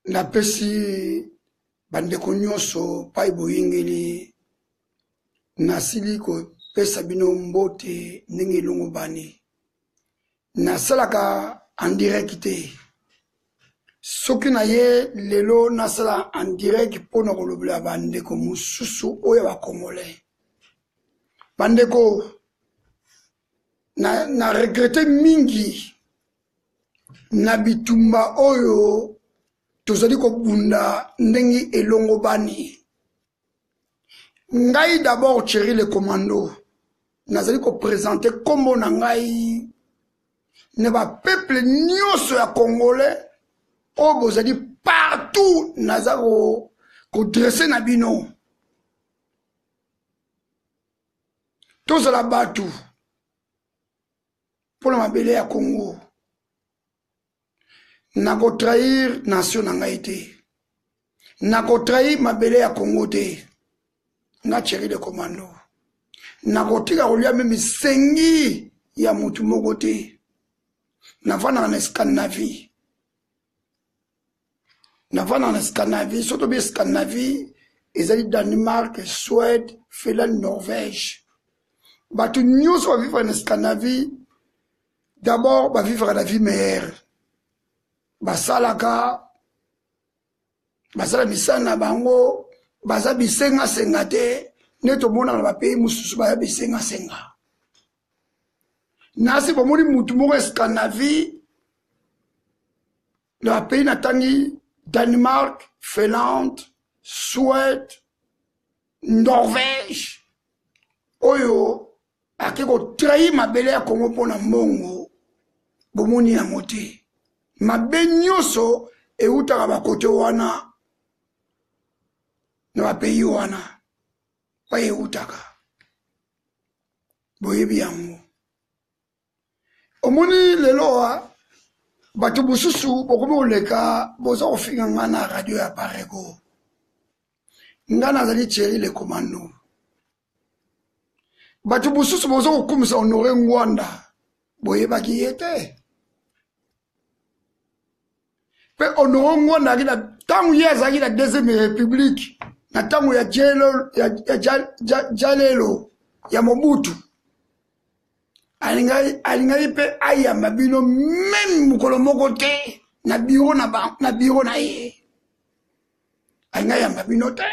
Napesi bandeko nyonso pai boyingeli, nasili kopesa bino mbote ndenge elongobani. Nasalaka en direct te. Soki naye lelo nasala en direct mpo na kolobela bandeko mosusu oyo ya ba Congolais. Bandeko, na regrette mingi na bitumba oyo tozali kobunda ndenge elongobani. Ngai d'abord Thierry le Commando, nazali kopresente nkombo na ngai na bapeuple nyonso ya Congolais oyo bozali partout, naza kodresse na bino. Tozala bato mpo na mabele ya Congo. Nakotrahir nation na ngai te, nakotrahir mabele ya Congo te. Nga Thierry le Commando, nakotika kolia meme misengi ya motu moko te. Navandaka na Scandinavie, navandaka na Scandinavie. Soki tobi Scandinavie, ezali Danemark, Suède, Finlande, Norvège. Bato nyonso bavivre na Scandinavie, d'abord bavivre na vie meilleure, basalaka, basala misala na bango, baza bisengasenga te nde tomonaka na bapays mosusu baya bisengasenga. Nasi bomoni mutu moko ya Scandinavie na bapays natangi, Danemark, Finlande, Suède, Norvège, oyo ake kotrahir mabele ya Congo mpo na mbongo, bomoni yango te. Mabe nyonso eutaka bakote wana, na bapays wana pa eutaka, boyebi yango. Omoni lelo bato mosusu bokomi koleka, boza kofinga nga na radio ya Parego. Nga nazali Thierry le Commando. Bato mosusu boza kokumisa Honore Ngwanda, boyebaki ye te. Mpe Honore Ngwanda azalaki na ntango ye azalaki na deuxième république, na ntango ya Jalelo ya Mobutu, alingaki mpe ayamba bino meme mokolo moko te na biro na, na biro na ye. Alingaki ayamba bino te,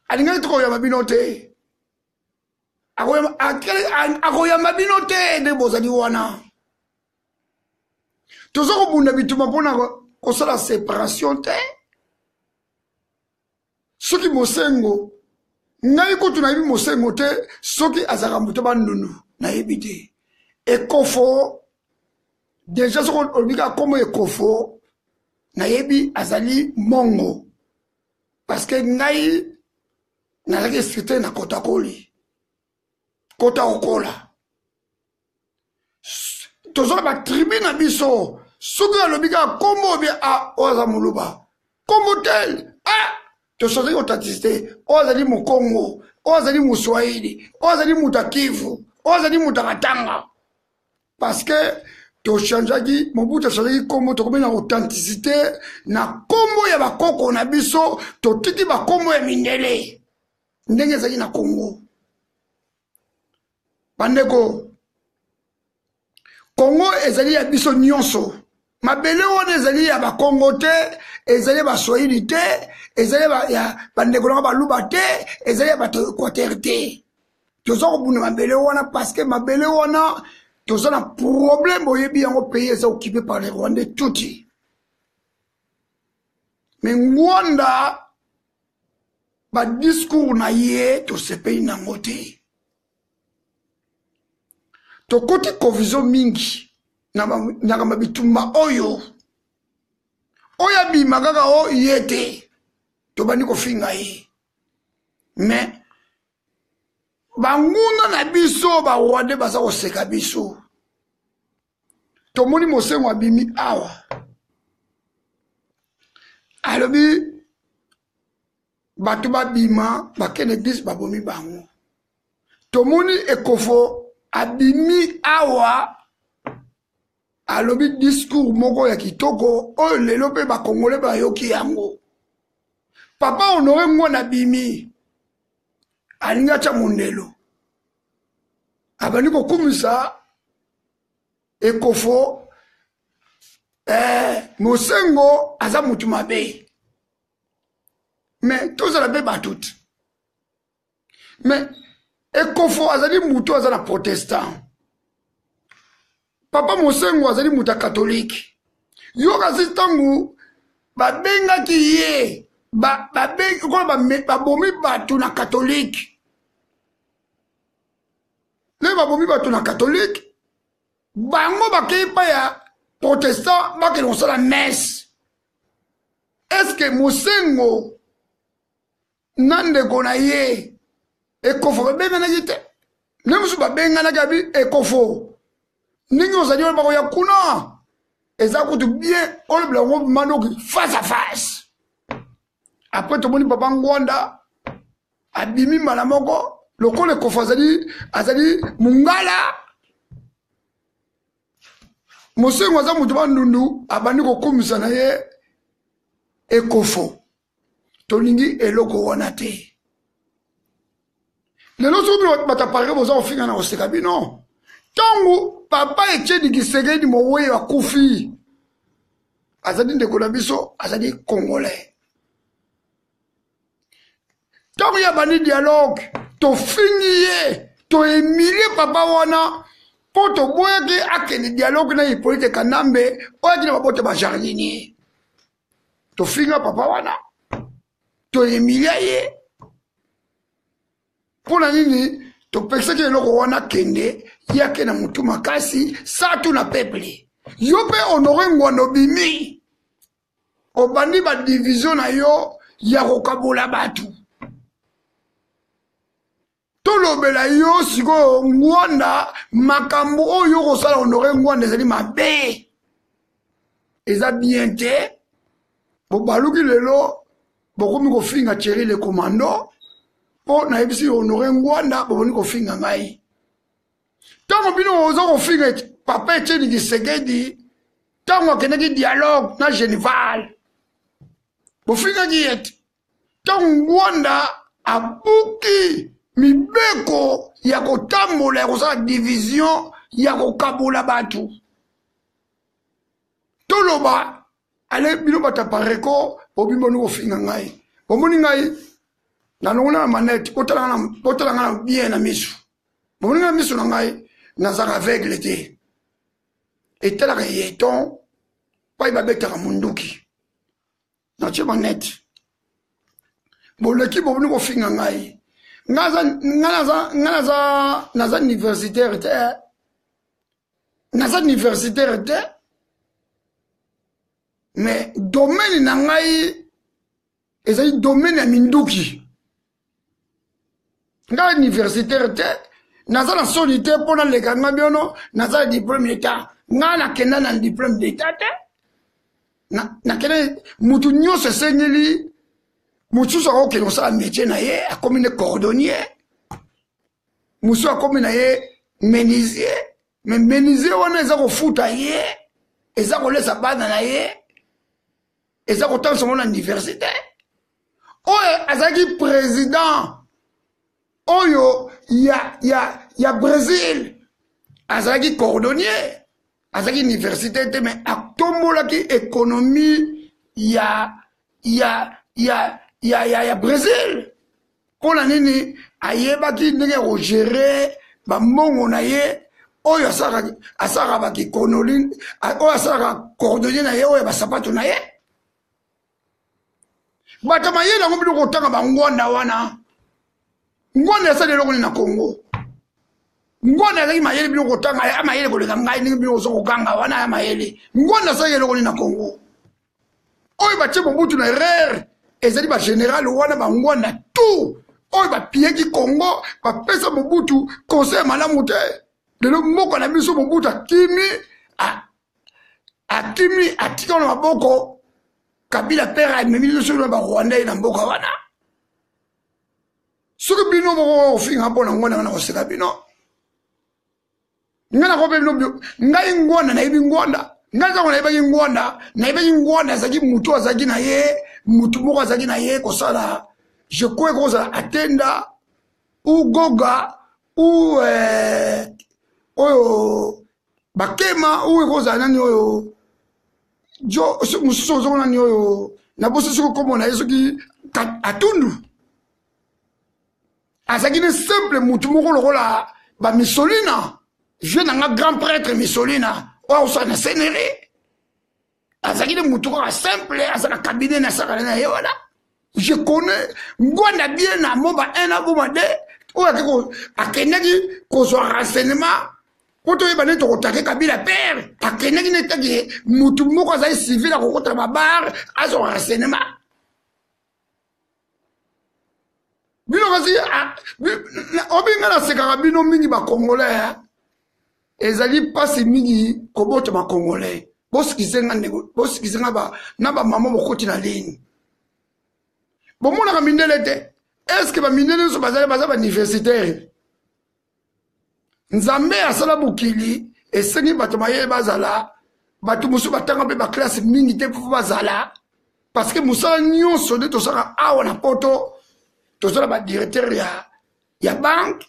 alingaki te koyamba bino te, akoyamba bino te nde bozali wana. Toza kobunda bitumba mpona kosala séparation te. Soki Mosengo, ngai kutu nayebi Mosengo te, soki azalaka moto Bandundu nayebi te. Ekofo deja, soki olobi kaka nkombo Ekofo, nayebi azali mongo, parce que ngai nazalaki instructeur na Kotakoli, kota kokola. Toza na batribu na biso. Soki alobi kaka nkombo obi a oyo aza moluba, nkombo tel a tosazali authenticité, oyo azali mokongo, oyo azali moswahili, oyo azali moto ya Kivu, oyo azali moto ya Katanga, parce que tochangeaki, Mobutu achangeaki nkombo, tokomi na authenticité na nkombo ya bakoko na biso, totiki bakombo ya mindele ndenge ezalaki na Congo. Bandeko, Kongo ezali ya biso nyonso. Mabele wana ezali ya bakongo te, ezali ya baswahili te, ezali ya bandeko nanga baluba te, ezali ya bato Équateur te. Toza kobunda mabele wana parce que mabele wana toza na problème, boyebi yango, pays eza occupé par les Rwandais tuti. Mais Ngwanda, badiscours na ye tosepeli nango te. Tokoti confusion mingi na makambo bitumba oyo, oyo abima kaka o ye te, tobandi kofinga ye. Mais banguna na biso barwandais baza koseka biso. Tomoni Mosengo abimi awa, alobi bato babima bakende église, babomi bango. Tomoni Ekofo abimi awa. Alobi discours moko ya kitoko oyo lelo mpe bakongole bayoki yango. Papa Honore Ngwanda abimi, alingi atya mondelo, abandi kokumisa ekofo eh, Mosengo aza mutu mabe. Me tozala mpe bato te. Me ekofo azali mutu aza na protestant, papa Mosengo azali mutu ya katolike. Yo kasi ntango babengaki ye babomi bato na katolike, nde babomi bato na katolike, bango bakei pa ya protestant bakende kosala messe. Eske Mosengo na ndeko na ye ekofo babenganaki te? Nde mosusu babenganaki abi ekofo ndenge ozali oyo bakoya kuna eza kutu bien olobela yango mandoki face à face. Après tomoni papa Ngwanda abimi mbala moko lokola ekofo azali, azali mongala, Mosengo aza moto bandundu, abandi kokumisa na ye ekofo. Tolingi eloko wana te. Lelo soki bino bato ya Paris boza kofinga na koseka bino, ntango papa Etienne Tshisekedi mowei akufi, azali ndeko na biso, azali congolais. Ntango ye abandi dialogue, tofingi ye, toemilie papa wana mpo toboyaki akende dialogue na Hippolyte Kanambe oyo akende babota ba jardinier. Tofinga papa wana, toemilia ye mpo na nini? Topekisaki eloko wana kende, ye ake na motu makasi satu na peuple. Yo mpe Honore Ngwanda obimi, obandi badivision na yo ya kokabola bato. Tolobela yo sikoyo Ngwanda, makambo oyo okosala Honore Ngwanda ezali mabe, eza bien te. Bobaluki lelo bokomi kofinga Thierry le commando mpo nayebisi Honore Ngwanda, boboni kofinga ngai. Ntango bino oza kofinga papa Etienne Tshisekedi ntango akendaki dialogue na Genval, bofingaki ye te. Ntango Ngwanda abuki mibeko ya kotambola, ya kosala division, ya kokabola bato, toloba ale bino bato ya pareko bobimoni kofinga ngai. Bomoni ngai nalongola na manete, botala ngai na bien na miso, bomoni ngai na miso na ngai, nazalaka aveugle te, etalaka yeton pai babetaka munduki, natie manete. Boleki boboni kofinga ngai, ngai naza universitaire te, naza universitaire te, mais domaine na ngai ezali domaine ya minduki. Ngai universitaire te, naza na soni te mpo naleka ngai biono, naza na diplôme d'état. Ngai nakenda na diplôme d'état te, nakende mutu nyonso esengeli mosusu akokende kosala métier na ye, akomi ne cordonnier, mosusu akomi na ye menuisier. Mais menuisier wana eza kofuta ye, eza kolesa bana na ye, eza kotangisa ngo na université. Oyo azalaki président oyo ya, ya, ya Brésil azalaki cordonnier, azalaki université te, mais atombolaki économie ya, ya, ya, ya, ya, ya Brésil. Mpo na nini? Ayebaki ndenge ya kogere bambongo na ye oyo asalaka bakikonoli, oyo asalaka cordonnier na ye, oyo ya basapato na ye. Bato mayele yango bino kotanga bangwanda wana. Ngwanda asali eloko nini na Congo? Ngwanda azalaki mayele, bino kotanga ya mayele koleka ngai, ndenge bino ozo kokanga wana ya mayele. Ngwanda asalaki eloko nini na Congo? Oyo batie Mobutu na erreur ezali bagénéral wana bangwanda tout oyo bapiyaki Congo, bapesa Mobutu conseil ya malamu te. Lelo mboka na biso Mobutu akimi, akimi atika na maboko Kabila père, amemi biso na barwandais ye na mboka wana. Soki bino moko kofinga mpo na ngwanda wana, koseka bino. Ngai nakope bino, ngai Ngwanda nayebi Ngwanda. Ngai ntango nayebaki Ngwanda, nayebaki Ngwanda azalaki motu, azalaki na ye motu moko, azalaki na ye kosala, je crois ekozala Atenda ou Goga ou oyo Bakema ou ekozala nani oyo jo mosusu ozongo nani oyo nabosi soki okombo na ye soki Atundu. Azalaki ne simple mutu moko lokola bamisolina vieux na nga grand prêtre Misolina oyo akosala na senere. Azalaki ne mutu kaka simple, aza na cabinet na sakana na ye wana. Je connais Ngwanda bien na Moba 1 na Boma 2 oyo akendaki kozwa renseignement po toyeba nde tokotake Kabila père. Akendaki ne taki mutu moko azali civil akokota babar azwa renseignement. Bino kasi obinga nasekaka bino mingi bacongolais, ezali mpasi mingi kobota bacongolais. Bosikize nga ndeko, bosikize nga ba, na bamama bokoti na ligne. Bomonaka mindele te. Est-ce que bamindele nyonso bazali baza bauniversitaire? Nzambe asala mokili, esengi bato mayele bazala, bato mosusu batanga mpe baklasse mingi te mpo bazala, parce que mosala nyonso nde tosalaka awa na poto, toza na badirecteur ya banque,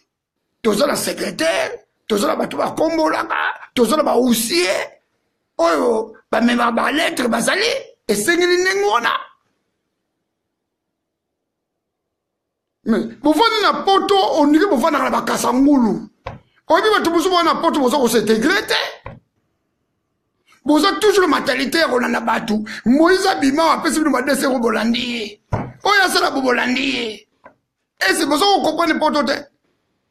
toza na secrétaire, toza na bato bakombolaka, toza na bahuissier oyo bamemaka balettre, bazali esengeli ndenge wana. Mais bovandi na poto, ondiki bovandaka na bakasa ngulu. Oyebi bato mosusu baa na poto boza kosintegre te, boza toujours na mentalité ya kolanda bato. Moïse abima apesi bino badese ko bolandi ye, oyo asala bo bolandi ye. Ese boza kokomprendre poto te.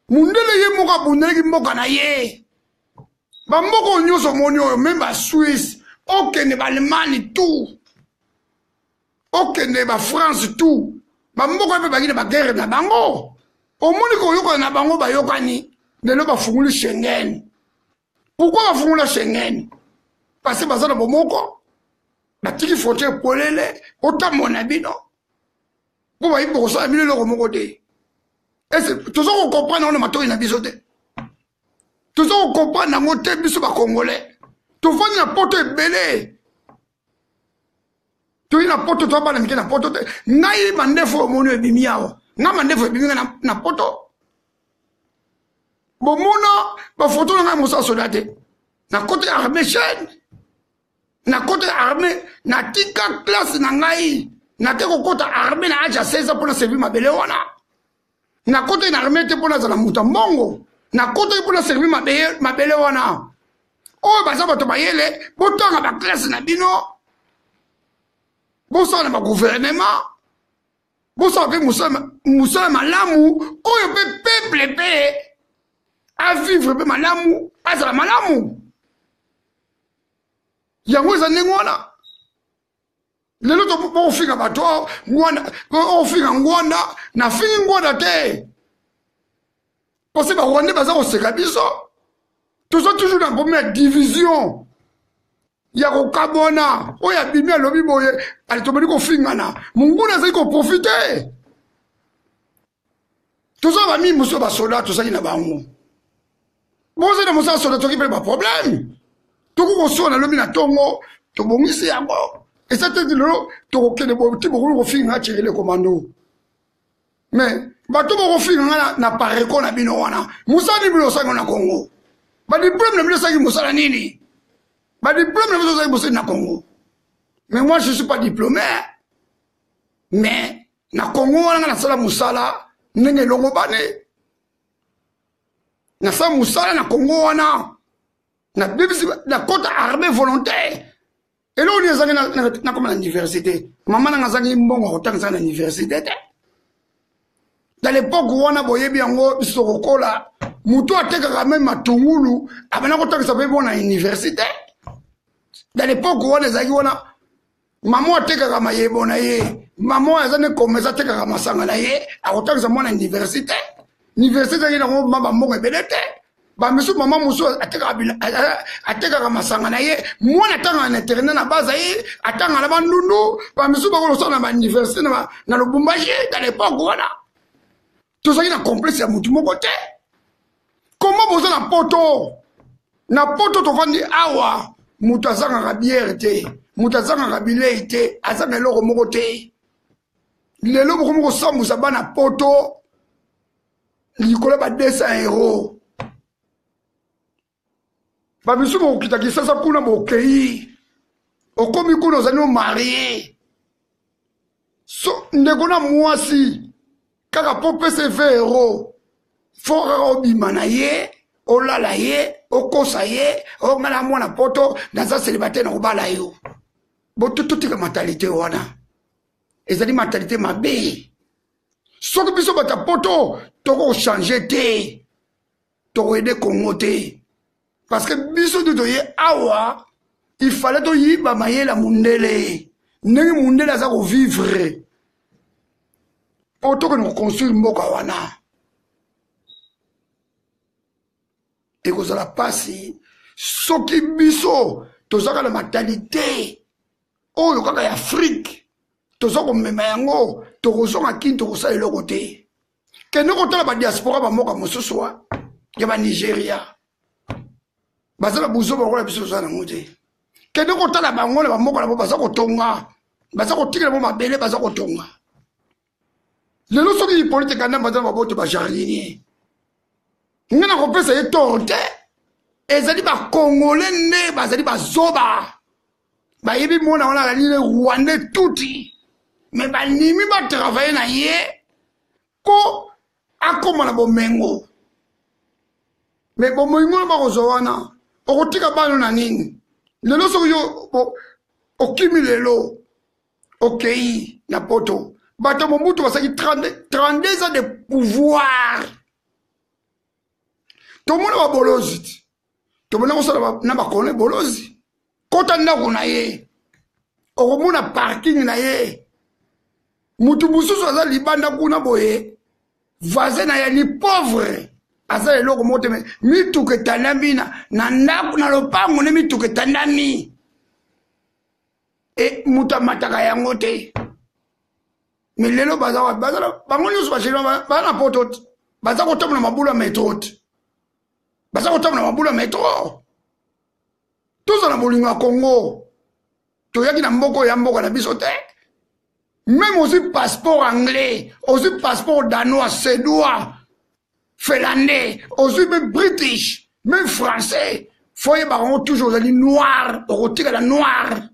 Mundele ye moko abundelaki mboka na ye. Bamboka oyo nyonso omoni oyo, meme basuisse, okende baallemagne tout, okende bafrance tout, bamboka mpe baki na baguerre na bango. Omoni koyokana na bango bayokani, lelo bafunguli Schengen. Pourquoi bafungula Schengen? Parce que baza na bomoko, batiki frontière polele, otambola na bino mpo bayebi bokosala bino eloko moko te. Ese toza kokomprendre yango na matoi na biso te, toza kokomprendre yango te. Biso bacongolais tovandi na poto ebele, toyi na poto, toa bana mike na poto te. Ngai mandefu oyo omoni ebimi awa, ngai mandefu ebimi ngai na poto. Bomona bafoto na ngai mosala soda te, na kota ya armée chaîne, na kota ya armée, natika classe na ngai, nake kokota armée na age ya 16 ans mpona servir mabele wana. Nakotaki na armée te mpo nazala moto ya mbongo, nakotaki mpo na servir mabele wana. Oyo baza bato mayele, botanga baklasse na bino, bosala na bagouvernement, bosala mpe mosala malamu oyo mpe peuple mpe avivre mpe malamu, azala malamu. Yango eza ndenge wana. Lelo bokofinga bato Ngwanda, okofinga Ngwanda, nafingi Ngwanda te parce barwandais baza koseka biso. Toza toujours na problème ya division, ya kokabwana. Oyo abimi alobi boye, tobandi kofingana, monguna azali koprofite. Toza bami mosusu basoda tozali na bango, boza na mosala soda, toki mpe baproblème, tokoki kosola lobi na ntongo tobongisi yango. Eza te lelo tokokende ti bokoki kofinga Thierry commando, mais bato bokofinga nga na pareko na bino wana, mosala nini bino osangi na Congo? Badiplome na bino osangi mosala nini? Badiplome na biso osangi mosala na Congo? Mais moi, je suis pas diplômé, mais na Congo wana nga nasala mosala ndenge elongo bane. Nasala mosala na Congo wana, nabebisi, nakota armée volontaire. Eloko nini ezangi nakoma na université? Mama nanga azangi mbongo akotangisa na université te. Dans l'époque wana, boyebi yango, biso tokokola, moto atekaka meme matungulu abanda kotangisa mpe mpo na université. Dans l'époque wana ezalaki wana, mama atekaka mayebo na ye, mama oyo aza ne commerce, atekaka masanga na ye, akotangisa mwana université. Université ezalaki nango ma bambongo ebele te. Bamisu mama mosusu atekaka masanga na ye, mwana atangaka na internat na Bazaire, atangaka na Bandundu, bamisu bakolosala na bauniversité na Lubumbashi. Dans l'époque wana tozalaki na complexe ya motu moko te. Koma boza na poto. Na poto tovandi awa, moto azangaka biere te, moto azangaka bilei te, azanga eloko moko te. Lelo bokomi kosambusa bana poto likolo ya ba 200 euro. Bamisusu bokokita Kisasa kuna, bokei okomi kuna ozali no marie so ndeko na mwasi kaka mpo pesa 20 euro fo kaka obima na ye, olala ye, okosa ye, o ngai na mwana poto naza célibataire na kobala yo. Botototika mentalité wana, ezali mentalité mabe. Soki biso bato ya poto tokochange te, tokoyede Kongo te, parce que biso nde toye awa, il fallait toyiba mayele ya mundele, ndenge mundele aza kovivre, mpo tokende koconstruire mboka wana. Ekozala mpasi soki biso tozaka na mentalité oyo kaka ya Afrique, toza komema yango, tokozonga kini, tokosala eloko te. Kende kotala badiaspora bamboka mosusu wa ya banigeria, baza na buzoba lokola biso toza nango te. Kende kotala bango na bamboka na bango, baza kotonga, baza kotikela bo mabele, baza kotonga. Lelo soki Hippolyte Kanambe aza na baboto bajardinier, ngai nakopesa ye tort te. Ezali bakongole nde bazali bazoba, bayebi mwana wana azali le rwandais tuti, me bandimi batravaille na ye mpo akóma na bomengo. Me bomengo wana bakozwa wana, okotika bana na nini? Lelo soki yo okimi lelo okei na poto, bato ya Mobutu basalaki 32 ans de pouvoir, tomona babolozi ti tomona kosala na bakone bolozi. Kota ndako na ye, okomona parking na ye. Mutu mosusu aza libanda kuna boye, voisin na ye ni pauvre, aza eloko moko te, me mituka etandami na ndako, na lopango nde mituka etandami, e moto amataka yango te. Me lelo baza wapi? Bango nyonso bachinois baza na poto te, baza kotambola mabulu ya metro te, baza kotambola mabulu ya metro. Tozala bolingo ya Congo, toyaki na mboka ya mboka na biso te. Meme ozwi passeport anglais, ozwi passeport danois, suédois, finlandais, ozwi mpe british, meme français, fo oyebaka yango toujours, ozali noir, okotikala noir.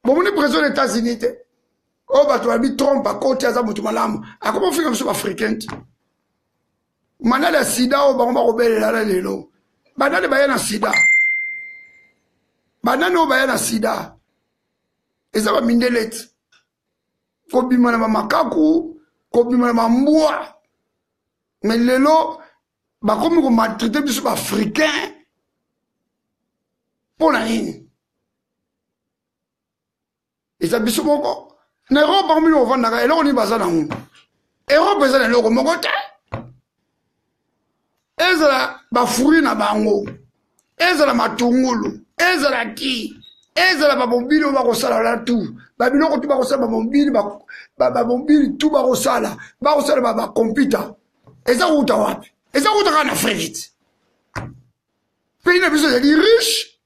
Bomoni président ya États-Unis te, oyo bato balobi Trump akoti, aza moto malamu, akoma ofinga biso baafricain te. Malade ya sida oyo bango bakobelela na lelo, banani baya na sida? Banani oyo baya na sida? Eza bamindele ti kobima na bamakaku, kobima na bambwa. Me lelo bakomi komaltraite biso baafricain mpo na nini? Eza biso moko. Na Europe bango bino kovandaka, eloko nini baza nango? Europe eza na eloko moko te. Ezala bafruit na bango, ezala matungulu, ezala ki, ezala bamobili oyo bakosala wana tu, babiloko tu bakosala, bamobili, bamobili tu bakosala, bakosala bacomputer, eza kouta wapi? Eza kouta kaka na Afrique ti. Pays na biso ezali riche.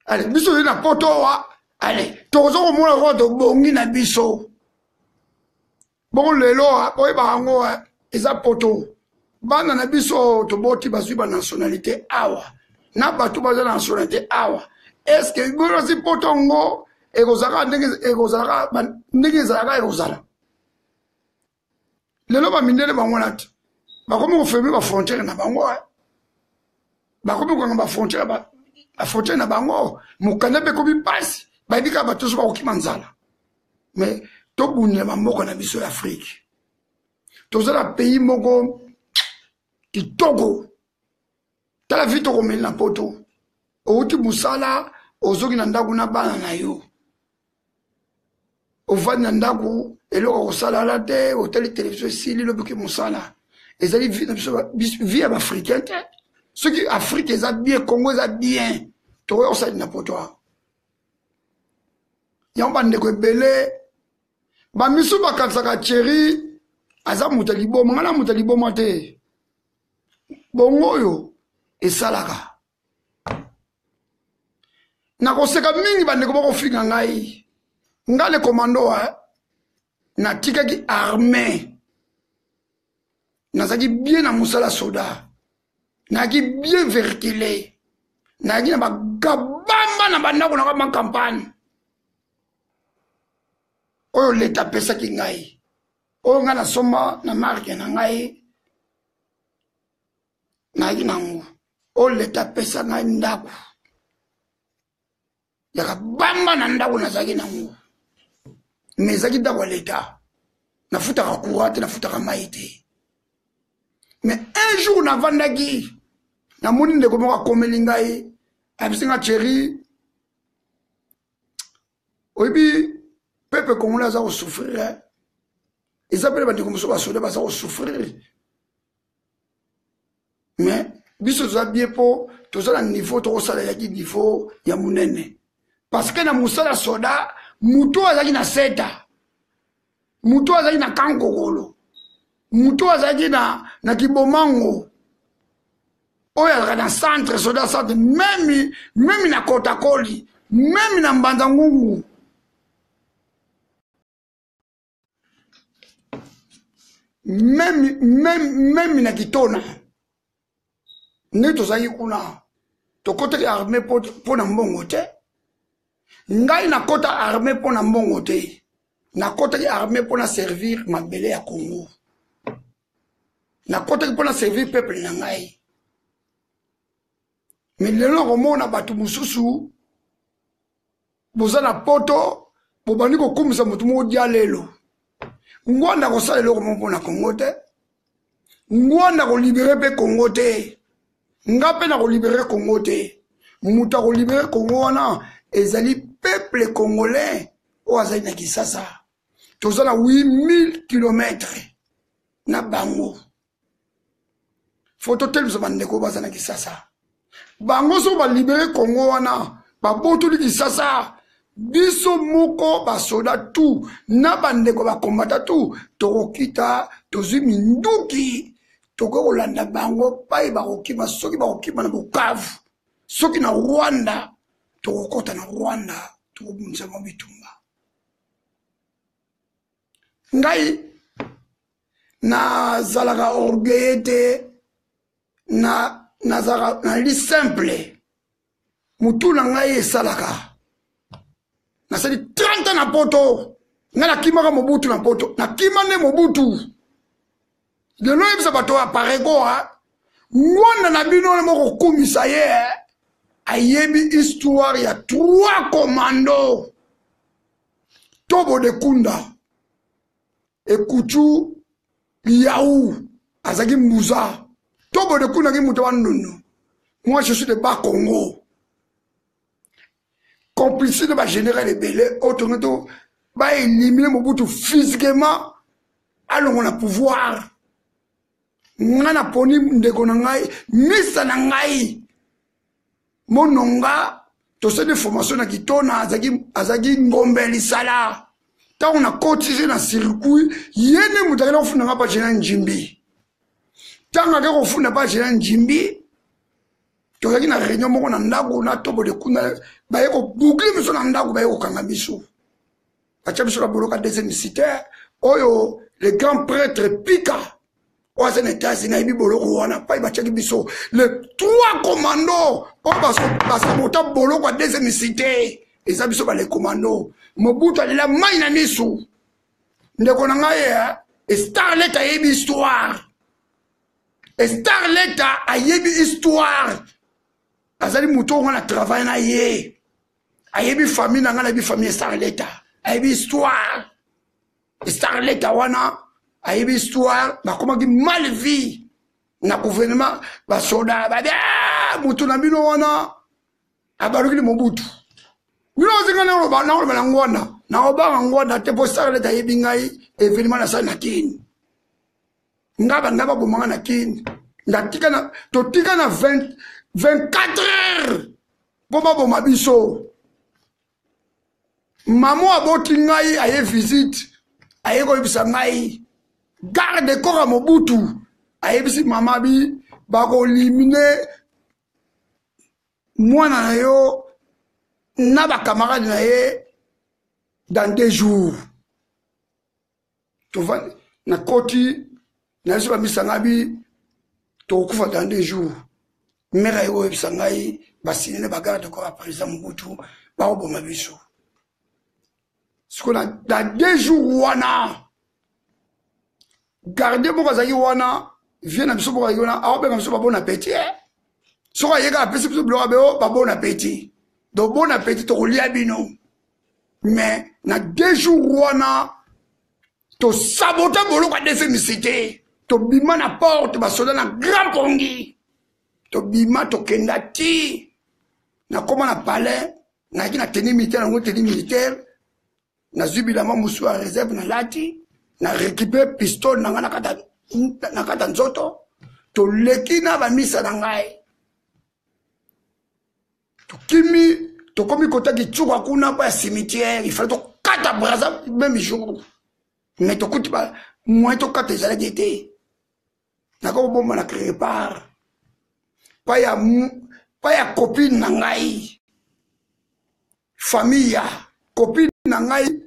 Ale biso tozali na poto awa, ale tokoza komona lokola tobongi na biso bongo. Lelo boyebaka yango, eza poto. Bana na biso toboti bazwi banationalité awa, na bato baza na nationalité awa. Estce boyosi poto yango ekozalaka ndenge ekozalaka, ndenge ezalaka ekozala lelo? Bamindele bango wana te, bakomi koferme bafrontière na bango, bakomi kokanga bafrontière na bango. Mokanda mpe ekomi mpasi, bayebi kaka bato nyonso bakokima nzala. Mais tobundela bamboka na biso ya Afrique. Toza na pays moko kitoko. Tala vi tokomeli na poto, outi mosala, ozoki na ndako na bana na yo, ovandi na ndako, eloko kosala ala te, otali televizio, esili, lobiki mosala. Ezali vie na biso, vie ya baafricain te. Soki Afrique eza bien, Congo eza bien, tokoya kosali na poto awa yango. Bandeko ebele bamisu bakanisaka Thierry aza moto ya liboma. Ngai na moto ya liboma te. Bongo oyo esalaka nakoseka mingi bandeko bakofinga ngai nga le commando eh? Natikaki armée, nazalaki bien na mosala soda, nayaki bien verkile, nayaki na bagabamba na bandako naka macampagne oyo leta apesaki ngai, oyo ngai nasomba na marke na ngai, nayaki nango oyo leta apesa ngai ndako ya kabamba. Na ndako nazalaki nango, me ezalaki ndako ya leta, nafutaka courant te, nafutaka mai te. Mais un jour navandaki, namoni ndeko moko akomeli ngai, ayebisi nga: "Thierry, oyebi peuple congolais aza kosouffrir, eh? Eza pene bandeko mosusu basoda baza kosouffrir, mais biso toza bien mpo toza na niveau tokosala yaki niveau ya monene, parce que na mosala soda, moto oyo azalaki na seta, moto oyo azalaki na kankokolo, moto oyo azalaki na kibomango, oyo azalaka na centre soda, centre meme na kotakoli, meme na mbanza ngungu, meme na kitona nde tozalaki kuna. Tokotaki armée mpo na mbongo te. Ngai nakota armée mpo na mbongo te, nakotaki armée mpo na servir mabele ya Congo, nakotaki mpo na servir peuple na ngai. Me lelo nakomona bato mosusu boza na poto, bobandi kokumisa motu moko dia lelo. Ngwanda kosala eloko moko mpo na Congo te, Ngwanda kolibere mpe Congo te, nga mpe nakolibere Congo te. Moto akolibere Congo wana ezali peuple congolais oyo azali na Kisasa. Toza na 8000 kilometre na bango. Fo totelemisa bandeko baza na Kisasa. Bango soki balibere Congo wana, babotoli Kisasa, biso moko basoda tu na bandeko bakombata tu tokokita, tozwi minduki, tokoki kolanda bango pai bakokima. Soki bakokima na Bukavu, soki na Rwanda, tokokɔta na Rwanda, tokobundisa bango bitumba. Ngai nazalaka orgueille te, na nazalaka nali simple, motu na ngai esalaka. Nasali 30 ans na poto, ngai nakimaka Mobutu na poto, nakima nde Mobutu. Lelo oyebisa bato ya Pareko, ngwanda na bino wana moko kokumisa ye, ayebi histoire ya trois commando: Tobo de Kunda, Ekutu Yau azalaki mbuza. Tobo de Kunda aki moto wa Ndundu. Moi, je suis de Bas Congo, complicité bagénéral ebele oyo tongi to baélimine Mobutu physiquement, alongo na pouvoir. Ngai naponi ndeko na ngai, misa na ngai Mononga, tosali formation na Kitona, azalaki ngombe ya lisala. Ntango nakotise na circuit, ye nde moto akenda kofunda nga pa général Njimbi. Ntango ake kofunda pa général Njimbi, tozalaki na réunion moko na ndako na Tobo de Kuna, baye kobukle biso na ndako, baye kokanga biso, batya biso na boloka deuxième cité oyo le grand prêtre Pika oyo aza na États-Unis ayebi boloko wana pai batiaki biso, le trois commando oyo basabota boloko ya deuxième cité, eza biso bale commando. Mobutu alela mai na misu. Ndeko na ngai Starlet ayebi histoire, Starlet ayebi histoire, azali moto oyo nga na travail na ye, ayebi famille na ngai, nayebi famille. Starleta ayebi histoire, Starleta wana ayebi histoire. Bakomaki mal vie na gouvernement, basoda babi: ah, motu na bino wana abalukili Mobutu. Bino ozinga nakoloba na Ngwanda, nakobanga Ngwanda te, mpo Starleta ayebi ngai, événement nasali na Kini. Nga banda babomanga na Kini, ndatika na totika na 20, 24 heures mpo baboma biso. Mama aboti ngai aye visite, aye koyebisa ngai, garde corps ya Mobutu ayebisi mama bi. Bakolimine mwana na yo na bacamarade na ye dans 2 jours. Tovandi, nakoti, nayebisi bamisa ngai bi tokokufa dans 2 jours. Mare aye koyebisa ngai basinene bagarde corps ya président Mobutu bakoboma biso. Sikoyo dans 2 jours wana, garde moko azalaki wana, vie na biso moko azalaki wana, akobenga biso babon appétit. Soki ayeka, apesi biso biloko, abe o babon appétit. Donc bon appétit, tokolia bino. Mais na 2 jours wana, tosabota boloko ya DCMC te. Tobima na porte, basoda na grand pongi. Tobima, tokenda ti nakóma na palais. Nayaki na tenue militaire yango, tenue militaire. Nazwi bilamba mosusu ya réserve, nalati, na récupère pistole na ngai na kati ya nzoto. Toleki na bamisa na ngai, tokimi, tokomi kota Kitsuka kuna mpo ya cimetière. Il fallait tokata Braza même jour, mais tokuti ba moyen tokata ezalaki te. Nakokobomba na quelque part pa ya copine na ngai, famille ya copine na ngai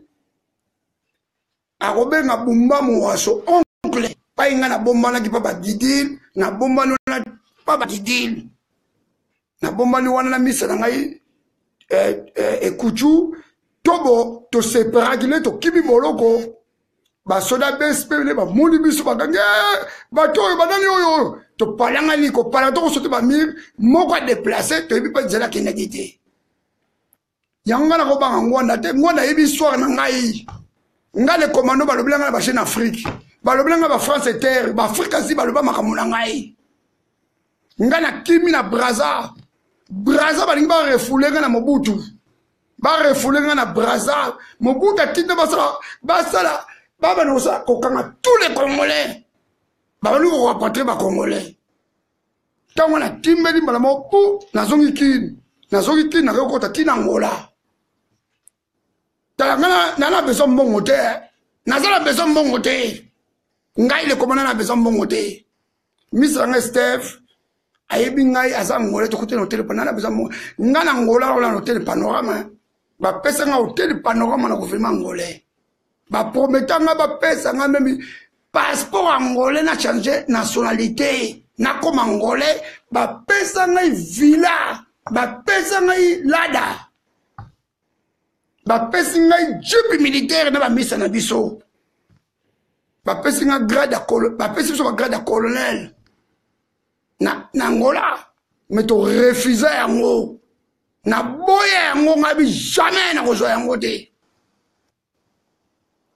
akobenga Bumba Mowaso, oncle pai ngai. Nabombanaki mpa badidile, nabombani wana mpa badidile, nabombani wana na misa na ngai ekucu. Tobo toseparaki nde tokimi boloko. Basoda besi mpe nde bamoni biso, bakangi bato oyo banani oyo. Topalangani, kopalanga, tokosote bamire moko adeplace, toyebi mpe nzela akendaki te. Yango ngai nakobanga Ngwanda te. Ngwanda ayebi histoire na ngai. Ngai le commando, balobela ngai na bachaîne Afrique, balobela ngai baFrance Inter, baAfrike Asie, baloba makambo na ngai. Ngai nakimi na Braza. Braza balingi barefouler ngai na Mobutu, barefouler ngai na Braza. Mobutu atinda basala, basala, babanda kosala kokanga tous les Congolais, babandi korapatrier Bacongolais. Ntango natimbeli mbala moko pu, nazongi Kini. Nazongi Kini, nakoki kokota ntina Ngola. Tala, ngai na na besoin mbongo te, naza na besoin mbongo te. Ngai le commandant na besoin mbongo te. Misa na ngai Steve ayebi ngai, aza Ngola. Tokuti na hotel, na na besoin mbongo. Ngai na Ngola wana, na hotel Panorama, bapesa ngai hotel Panorama na gouvernement angolais. Baprometa ngai, bapesa ngai même passeport angolais, na change nationalité, nakoma angolais. Bapesa ngai villa, bapesa ngai lada, bapesi ngai jeep militaire na bamisa na biso, bapesi ngai grade, bapesi biso bagrade ya colonel na Angola. Mais torefuse yango, naboya yango. Ngai bi jamais nakozwa yango te.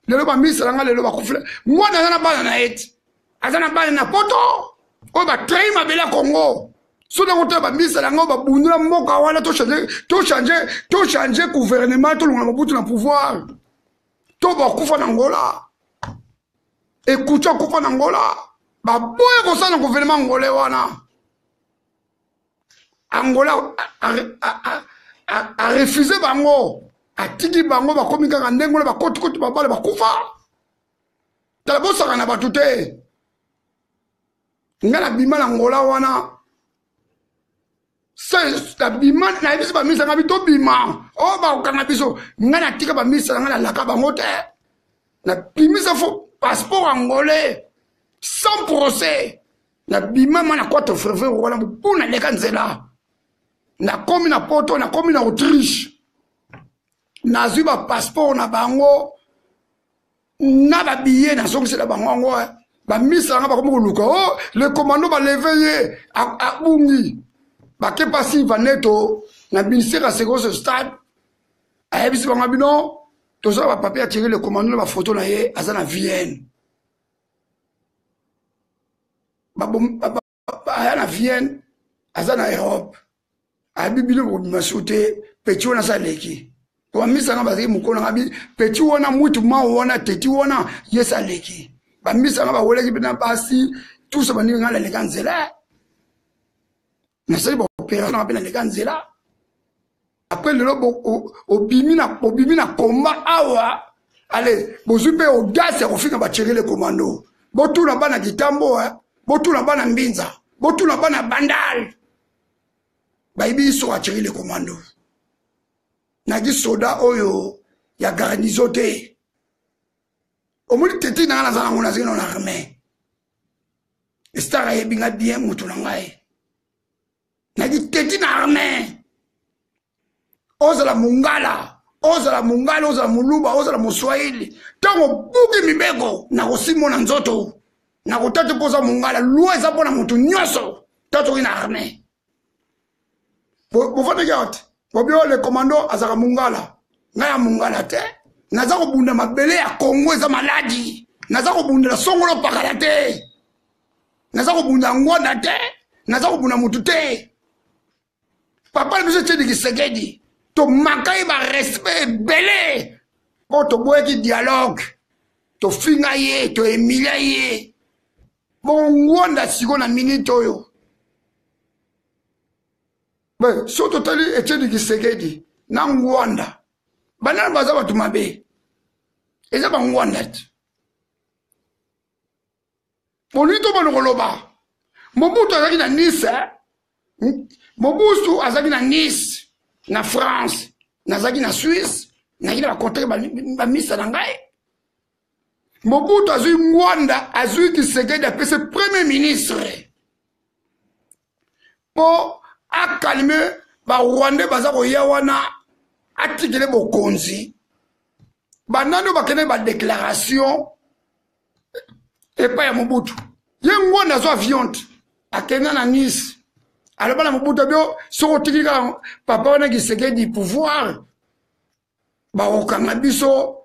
Lelo bamisa na ngai lelo bakufela. Mwana aza na bana na ye ti aza na bana na Poto oyo batrei mabele ya Congo. So ntango tala bamisa na ngai babundela mboka wana, tochange, tochange, tochange gouvernement, tolongola Mobutu na pouvoir. To bakufa na Ngola, ekuti akufa na Ngola, baboya kosala na gouvernement angolais wana. Angola arefuse bango, atiki bango, bakomi kaka ndenge wana, bakotikoti babale, bakufa. Tala, bosaka na bato te. Ngai nabima na Ngola wana, nabima, nayebisi bamisa ngai tobima oyo bakokanga biso. Ngai natika bamisa na ngai, nalaka bango te. Nabimisa faux passeport angolais sans procès. Nabima ma na 4 février wana mpo naleka nzela, nakomi na Poto, nakomi na Autriche, nazwi bapasseport na bango na babillet, nazongisela bango yango. Bamisa nanga bakomi koluka o oh, le commando, baleve ye, abungi. Bake pasi Vaneto na ministère ya sécurité stade, ayebisi bango bino tozala bapapier ya Thierry le commando na bafoto na ye, aza na Vienne. Aya na Vienne, aza na Europe, ayebi bino bokobima su te. Petit wana aza aleki po bamisanga bazalaki mokolo nanga bi petit wana mwitu mao wana teti wana yesi aleki. Bamisanga bawelaki mpe na basi tusa bandingi. Ngai naleka nzela, nasali baopération nanga mpe naleka nzela. Après lelo obimi na, obimi na komba awa. Ale bozwi mpe audace ya kofinga baThierry le commando. Botuna bana Kitambo, botuna bana Mbinza. Botuna bana Bandal, bayebi biso atiri le commando. Naki soda oyo ya garnison te. Omoni tete na nga naza nango, nazali na armée. Star ayebi nga bien, moto na ngai. Naki tete na armée. Ozala mongala, ozala mongala, ozala moluba, ozala moswahili, ntango obuki mibeko nakosimona nzoto, nakotata mpo oza mongala. Loi eza mpona moto nyonso, ntango toki na armée. Bofandaki awa te, bobi oyo le commando azalaka mongala. Ngai ya mongala te, naza kobunda mabele ya Kongo, eza maladi. Naza kobundela songolo pakala te, naza kobunda ngwanda te, naza kobunda motu te. Papa na biso Etienne Tshisekedi, tomaka ye barespect ebele mpo toboyaki dialogue, tofinga ye, toemilia ye. Bongo ngwanda siko na minute oyo, so totali Etienne Tshisekedi na ngwanda, banani baza bato mabe? Eza bangwanda te. Bolingi tobanda koloba Mobutu azalaki na Nice, Mobutu azalaki na Nice na France, nazalaki na Suisse, nazalaki na bacontact bamisa na ngai. Mobutu azwi Ngwanda, azwi Tshisekedi, apesi premier ministre mpo akalme barwandais baza koya wana, atikele bokonzi. Banani oyo bakende badéclaration epai ya Mobutu? Ye Ngwanda azwa avion te, akenda na Nice, aloba na Mobutu abio soki otiki kaka papa wana Tshisekedi pouvoir, bakokanga biso,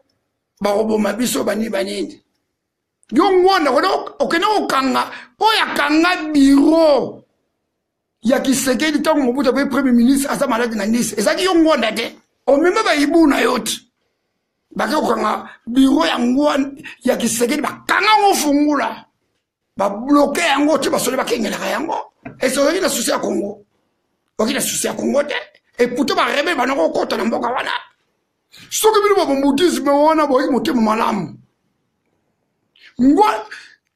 bakoboma biso, banini banini. Yo Ngwanda okende kokanga oyo akanga biro ya Tshisekedi ntango Mobutu akoyi premier ministre aza maladi na Nice, ezalaki yo Ngwanda te. Omema bayibu na yo te, bake kokanga biro ya Ngwanda ya Tshisekedi, bakanga yango fungula, babloke yango te, basole bakengelaka yango. Ese ozalaki na susi ya Kongo? Oki na susi ya Kongo te. Eputo barebe banoko kokota na mboka wana. Soki bino babombutisme wana boyaki motema malamu, ngwa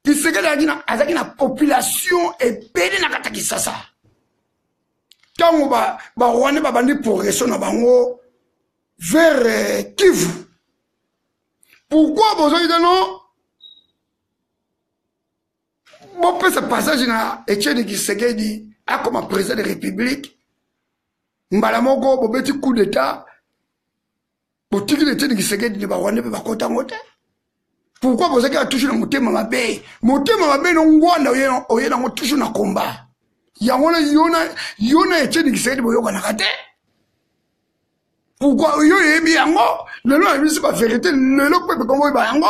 Tshisekedi azalaki na population ebele na kati ya Kisasa. Ntango barwandais babandi progression na bango vers Kivu, pourquoi bozwaki tano bopesa passage na Etienne Tshisekedi akoma président de république? Mbala moko bobeti coup d'état, botikili Etienne Tshisekedi, ne barwandais mpe bakota yango te. Pourquoi bozalaki kaka toujours na motema mabe? Motema mabe no Ngwanda oye nango toujours na komba yango na yo na Etienne Tshisekedi boyokanaka te. Pourquoi yo oyebi yango lelo, nayebisi baverité lelo mpe bekongo oyeba yango?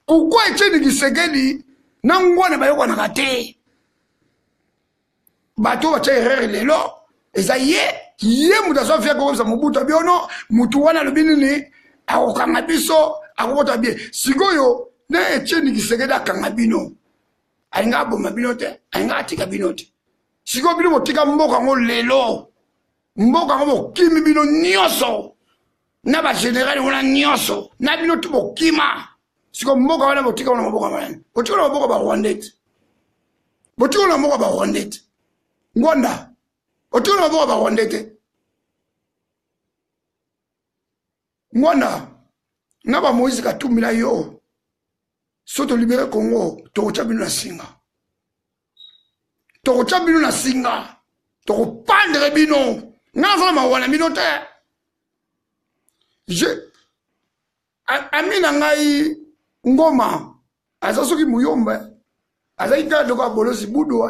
Pourquoi Etienne Tshisekedi na Ngwanda bayokanaka te? Bato batya erreur lelo eza ye. Ye moto azwa via kokomisa Mobutu abiono, motu wana alobi nini? Akokanga biso, akokota bie. Sikoyo na Etienne Tshisekedi akanga bino, alinga aboma bino te, alinga atika bino te. Sikoyo bino botika mboka yango lelo, mboka yango bokimi bino nyonso na bagénéral wana nyonso na bino tu bokima. Sikoyo mboka wana botika wana maboko wana, botika na maboko barwandais te, botika na maboko barwandais te. Ngwanda otika na maboko barwandais te. Ngwanda na bamoïse Katumbi na yo, so tolibere Congo, tokotya bino na singa, tokotya bino na singa, tokopandre bino. Nga naza na mawa na bino te. Je ami na ngai Ngoma aza soki muyomba, azalaki kaka lokola bolosi budu.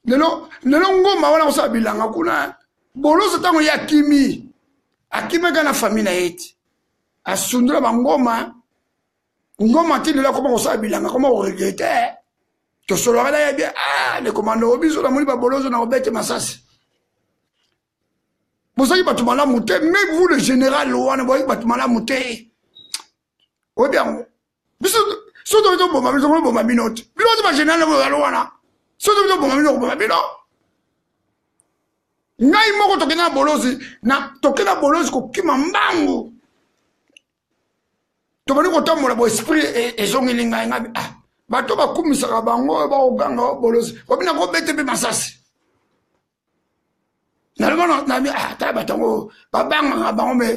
Lelo lelo Ngoma wana kosala bilanga kuna. Bolosi ntango ye akimi, akimaka na famille na ye ti asundola bangoma. Ngoma ti lelo akoma kosala bilanga, akoma koregrete. Tosololaka na ye bien. Ah, le commando, biso namoni baboloso na kobete masasi. Bozalaki bato malamu te, même vous le général wana, bozalaki bato malamu te. Oyebi yango, biso so toki toboma biso, toboma bino te. Bino te bagénéral bozali wana, so toki toboma bino, koboma bino. Ngai moko tokende na bolozi, na tokende na bolozi kokima mbangu, tobandi kotambola bo esprit ezongeli ngai. Ngai ah, Bato bakumisaka bango oyo bakoganga bolozi obi nakobete mpe masasi. Naloba nabi ah, tala bato yango babangaka bango me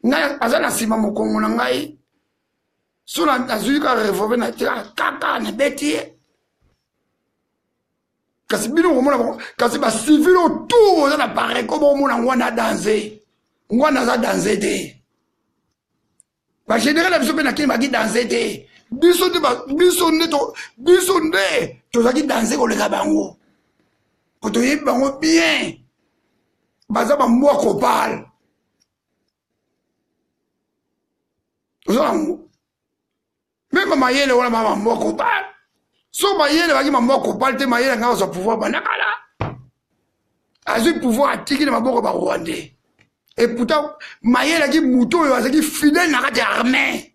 ngai aza na nsima mokongo na ngai so nazwi kaka revolve na tika kaka nabeti ye. Kasi bino komona bango, kasi bacivile autour oza na pareko bokomona ngwana danse, ngwana aza danse te. Bagénéral na biso mpe na kini baki danse te. Biso nde biso nde biso nde tozalaki danse koleka bango, po toyebi bango bien, baza bambwa kopal oza yango meme mayele wana ba bambwa kopal. So mayele baki bambwa kopal te, mayele anga azwa pouvoir banda kala, azwi pouvoir atiki na maboko ba rwandais. Et pourtant mayele aki moto oyo azalaki fidèle na kati ya armée,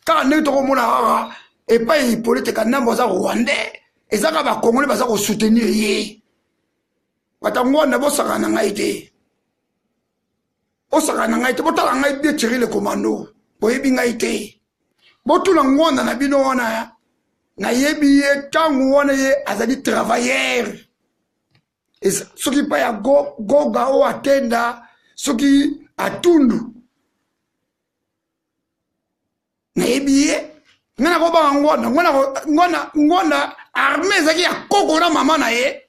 kaka ndenge tokomona kaka epai Hippolyte Kanambe aza rwandais, eza kaka bakongole baza kosoutenir ye. Bato ngwanda bosakana na ngai te, bosakana na ngai te, botala ngai bien. Thierry le commando, boyebi ngai te, botuna ngwanda na bino wana. Nayebi ye ntango wana ye azali travailleur, soki mpa ya goga oyo atenda, soki atundu, nayebi ye. Ngai nakobanga ngwanda? Ngwanda, ngwanda arme ezalaki ya koko na mama na ye.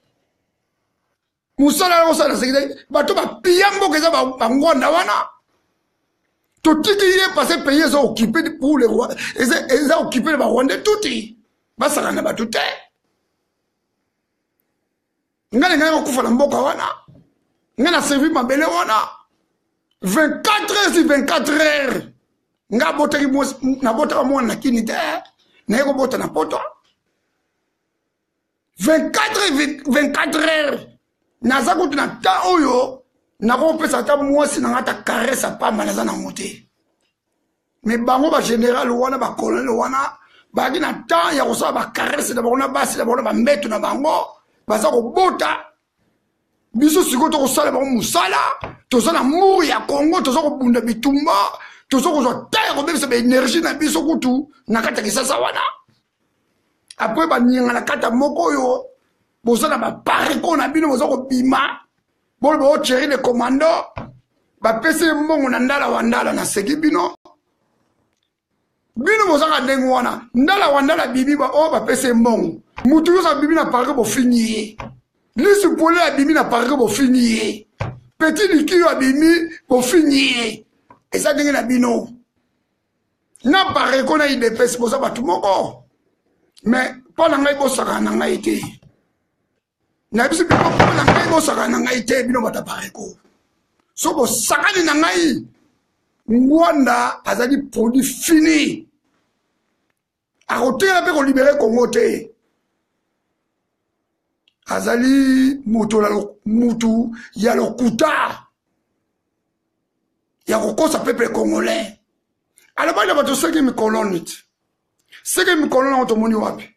Mosala ya kosala sekirite, bato bapiya mboka eza bangwanda wana. Totiki ye parce pays eza occupé pour le roi, eza occupé na barwandais tuti, basaka na bato te. Ngai na ngai kokufa na mboka wana, ngai na servi mabele wana 24 heures sur 24 heures. Ngai abotaki, nabotaka mwana na kini te, naye kobota na poto. 24 24 heures naza kutu na temps oyo nakopesa ata mwasi na ngai ata caresse apamba, naza nango te. Me bango bagénéral wana, bacolonel wana, bazalaki na temps ya kosala bacaresse na bango na basi na bango na bambeto na bango, baza kobota. Biso sikoyo tokosala bango mosala, toza na mur ya Congo, toza kobunda bitumba, toza kozwa temps ya kobebisa baénergie na biso kutu na kati ya kisasa wana. Apres baninga na kati ya moko oyo boza na bapareko na bino, boza kobima boloba o Thierry le commando bapesi ye mbongo na ndala wa ndala. Naseki bino, bino bozaka ndenge wana. Ndala wa ndala bibi ba oyo bapesi ye mbongo, mutu nyonso abimi na pareko bofingi ye. Lisu pole abimi na pareko bofingi ye. Petit likiyo abimi bofingi ye. Eza ndenge na bino na pareko na idps, boza bato moko. Mais mpo na ngai bosakana na ngai te. Nayebisi bino, mpo na ngai bosakana na ngai te. Bino bato ya pareko, so bosakani na ngai, Ngwanda azali produit fini, akotikala mpe kolibere Kongo te. Azali moto mutu ya lokuta ya kokosa peuple congolais. Alobaki na bato seki mikolone te, seki mikolone yango tomoni wapi?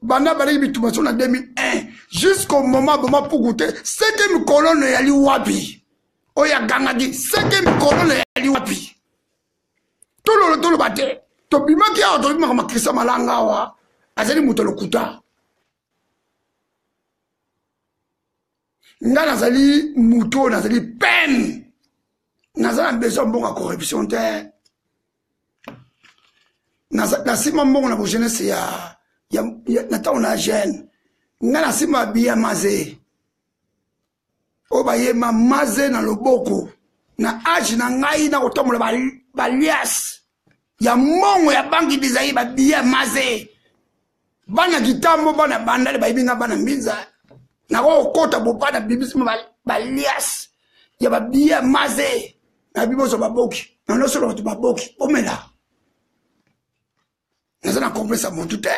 Banda baleki bitumba so na 2001 jusqu'au moment boma puku te, seki mikolone eyali wapi? Oyo agangaki seki mikolone eyali wapi? Tololo toloba te, tobimaki awa, tobimaka makrista malanga awa. Azali moto lokuta. Nga nazali motu oyo nazali pene, naza na besoin mbongo ya corruption te. Nasima mbongo na bojeunesse ya, ya, ya na ntango na jeune, nga nasima biya maze oyo bayema maze na loboko na age na ngai, na kotambola balias ya mbongo ya banki dizai babiya maze. Bana kitambo, bana bandale bayebi nga, bana mbinza, nakokota bopana bibisi balias ya babiya maze na biboso baboki na nyonso bato baboki bomela. Naza na complexe ya motu te.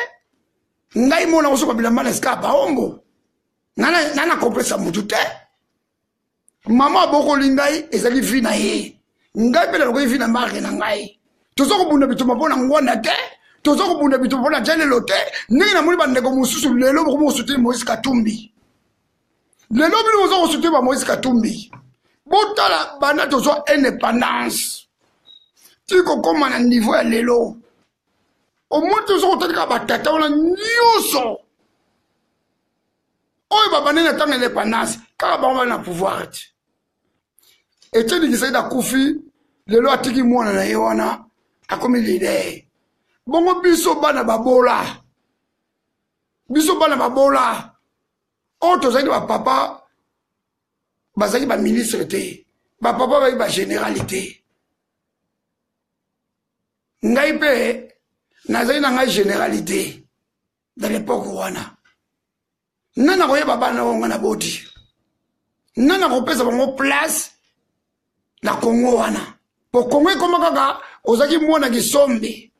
Ngai mona kosoka bilamba na esika ya baombo, na na complexe ya motu te. Mama abokoli ngai, ezali vi na ye. Ngai mpe nalokoki vi na marke na ngai. Toza kobunda bitumba mpo na ngwanda te, toza kobunda bitumba mpo na jalelo te. Ndenge namoni bandeko mosusu lelo bokomi kosoutenir Moïse Katumbi, lelo bino boza kosoutenir ba Moïse Katumbi. Botala, banda tozwa indépendance ti kokóma na niveau ya lelo. Omoni te, soki otali kaka batata wana nyonso oyo babandi na ntango indépendance, kaka bango bali na pouvoir te. Etienne Tshisekedi akufi lelo, atiki mwana na ye wana akomi leader. Bongo biso bana babola, biso bana babola oyo tozalaki bapapa bazalaki baministre te, bapapa bazalaki bagénéral te. Ngai mpe nazali na ngai généralité dans l'époque wana. Nani akoyeba bana oyo ngai naboti? Nani akopesa bango place na Kongo wana? Po Kongo ekoma kaka ozalaki mwana Kisombe,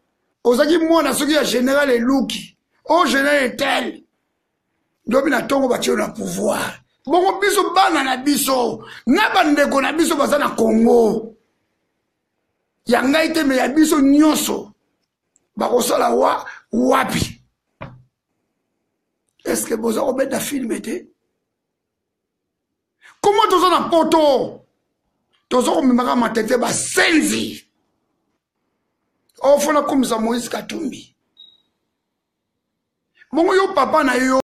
ozalaki mwana soki ya général eluki o général etel, lobi na ntongo batie na pouvoir. Bongo biso bana na biso na bandeko na biso baza na Kongo ya ngai te, me ya biso nyonso, bakosala wa wapi? Est-ce boza kobeta film te? Komo toza na poto, toza komemaka matete basenzi ofona komisa Moïse Katumbi. Bongo yo, papa na yo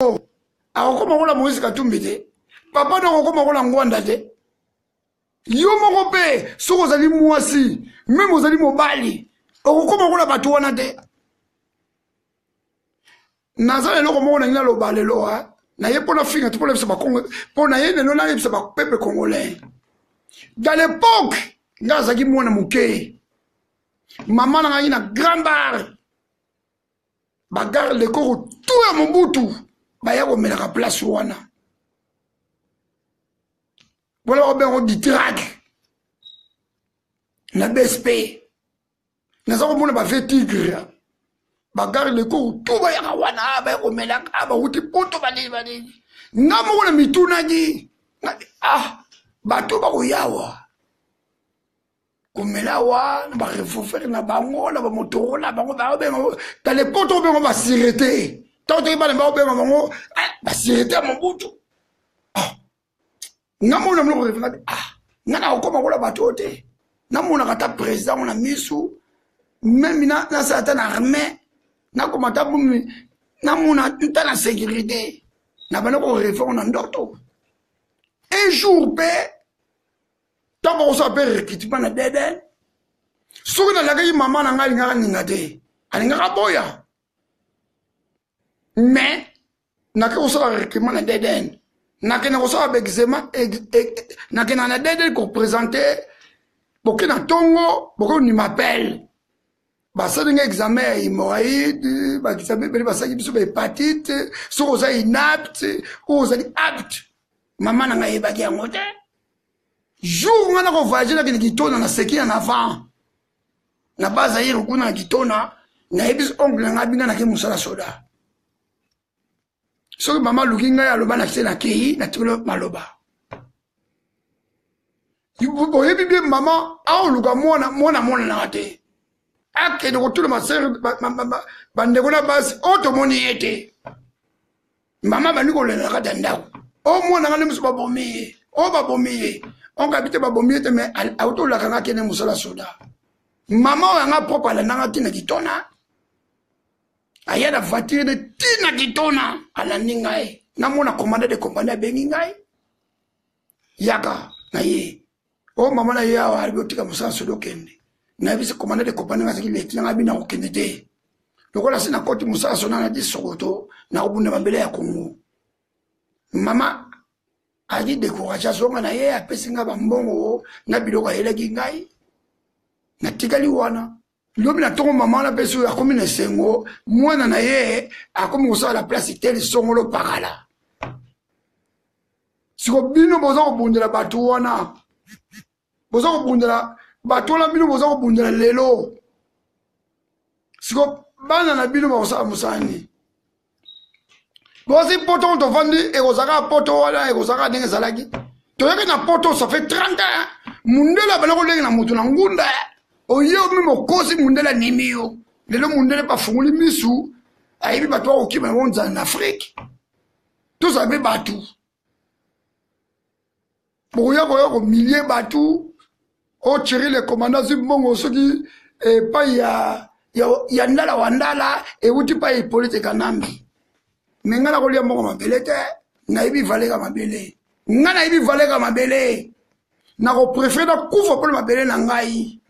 akokoma kola Moïse Katumbi te, papa na akokoma kola Ngwanda te. Yo moko mpe soki ozali mwasi, meme ozali mobali, okokoma kola bato wana te. Naza na eloko moko nangi naloba lelo. Naye mpo nafinga te, mpo nayebisa Bakongo, mpo naye lelo nayebisa bapeuple congolais. Dans l'époque nga azalaki mwana moke, mama na ngai na grand bar, bagarde corps tout ya Mobutu baya komelaka place wana. Wana bakobenga ditraque na BSP. Naza komona bave tigre, bagarde le corps tout bayaka wana, baya komelaka, bawuti poto, banini banini. Nga moko na mitunaki: ah, bato bakoyawa komela wa na barevolver na bango, na bamotoro na bango, baobenga dans les poto, obenga basirete. Ntango toki bana, baobenga bango basirete ya Mobutu. Nga mona moloko rêve, ah, nga na kokoma kola bato oyo te. Namonaka ata président ngo na misu, meme nasala ata na armée, nakoma ata bomi, namona nta na sécurité. Na banda korêve ngo na ndoto. Un jour mpe ntango bakosala mpe recrutement na deden, soki nalakaki mama na ngai, alingaka ninga te, alingaka boya. Mais nake kosala recrutement na deden, nakende kosala baexamen, nakenda na deden koprésente. Boke na ntongo, boke kondima appel, basali nga examen ya hémorroïde, baexamen ebele basalaki biso, bahépatite, soki oza inapte oyo ozali apte. Mama na ngai ayebaki yango te. Jour nga na kovoyage, nakende Kitona, naseki en avant na Bazaire kuna na Kitona, nayebisi oncle na ngai binga nake mosala soda. Soki mama aluki ngai, aloba na se nakei, natikeli maloba. Boyebi bien, mama aoluka mwana, mwana amonanaka te. Akende kotuna masere, bandeko na basi oyo, tomoni ye te. Mama bandi kolela na kati ya ndako: o mwana nga nde mosu babomi ye, o babomi ye. Onkabi te, babomi ye te, mais auti olaka nga akende mosala soda. Mama oyo yanga propre alandanga ntina Kitona, aya na voiture de ntina Kitona, alandi ngai. Namona commandant de compagnie abengi ngai: yaka na ye. O mama na ye awa alobi otika mosala soda, okende. Nayebisi commandant de compagnie nga azalaki leki nanga, bina kokende te, lokola se nakoti mosala soda na di sokoto, nakobunda mabele ya Kongo. Mama azali décourage, azonga na ye, apesi ngai bambongo na biloko ayelaki ngai, natikali wana. Lobi na ntongo, mama wana mpe soki akomi na esengo, mwana na ye akomi kosala la place tel songolo pakala. Siko bino boza kobundela bato wana, boza kobundela bato wana, bino boza kobundela lelo. Siko bana na bino bakosala mosala nini? Bozi poto tovandi, ekozalaka poto wana, ekozalaka ndenge ezalaki. Toyaki na poto, ça fait 30 ans. Mundele abanda kolenga na moto na ngunda, oye omi mokosi, mundele animi yo. Lelo mundele mpe afungoli misu, ayebi bato bakokima yango nzala na Afrique. Tozala mpe bato, bokoya koya komilie bato. O Thierry le commandant azwi mbongo soki epai ya ya ndala wa ndala ewuti pa Hippolyte Kanambe. Me ngai nakolia mbongo mabele te, nayebi valeur ya mabele. Ngai nayebi valeur ya mabele. Nakoprefere nakufa mpo na mabele na ngai.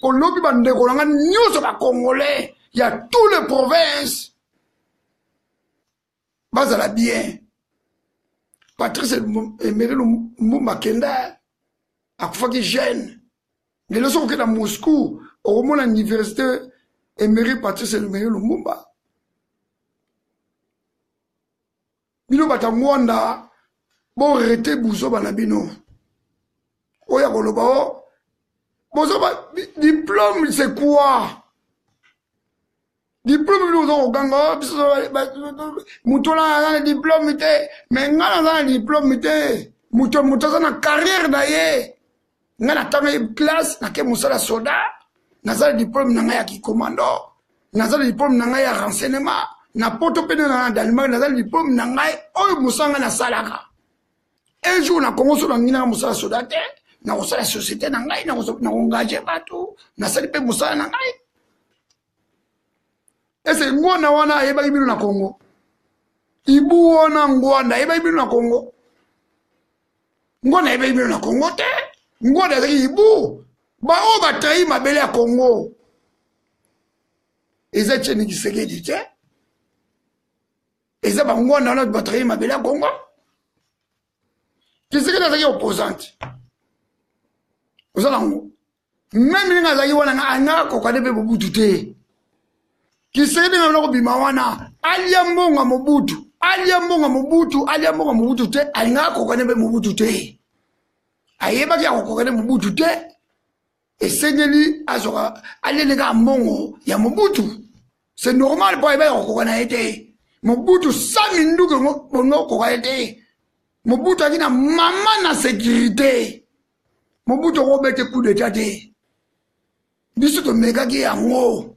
Olobi bandeko na ngai nyonso ba Congolais ya tous les provinces bazala bien. Patrice Emery Lumumba kenda akufaki jeune. Lelo soki okenda Moscou okomona université Emery Patrice Emery Lumumba. Bino bato ya Ngwanda borete buzoba na bino oyo ya koloba o bozoba. Diplôme, c'est quoi diplôme? Bino oza koganga biso moto wana aza na diplôme te, mais ngai naza na diplôme te. Moto aza na carrière na ye. Ngai natanga classe, nake mosala soda, naza na diplôme na ngai ya kicommando, naza na diplôme na ngai ya renseignement na poto mpe na Danemark, naza na diplôme na ngai oyo mosala ngai nasalaka. Un jour na Congo, so nangi nanga mosala soda te, nakosala société na ngai, nakoengage bato, nasali mpe mosala na ngai. Ese ngwana wana ayebaki bino na Congo? Ibu wana Ngwanda ayebaki bino na Congo? Ngwanda ayebaki bino na Congo te. Ngwanda azalaki ibu. Baoyo batrahi mabele ya Congo eza Etienne Tshisekedi te, eza bangwanda wana batrahi mabele ya Congo. Tshisekedi azalaki opposante, oza nango meme ndenge azalaki wana, anga akoka mpe Mobutu te. Tshisekedi nga na kobima wana, alia mbongo ya Mobutu, alia mbongo ya Mobutu, alia mbongo ya Mobutu te, alinga akoka mpe Mobutu te. Ayebaki akokoka nde Mobutu te, esengeli azwaka aliende kaka mbongo ya Mobutu. C'est normal, mpo ayebaki akokoka na ye te. Mobutu sa minduki bongo okoka ye te. Mobutu azalaki na mama na sécurité. Mobutu okobete coup d'état te, biso tomekaki yango.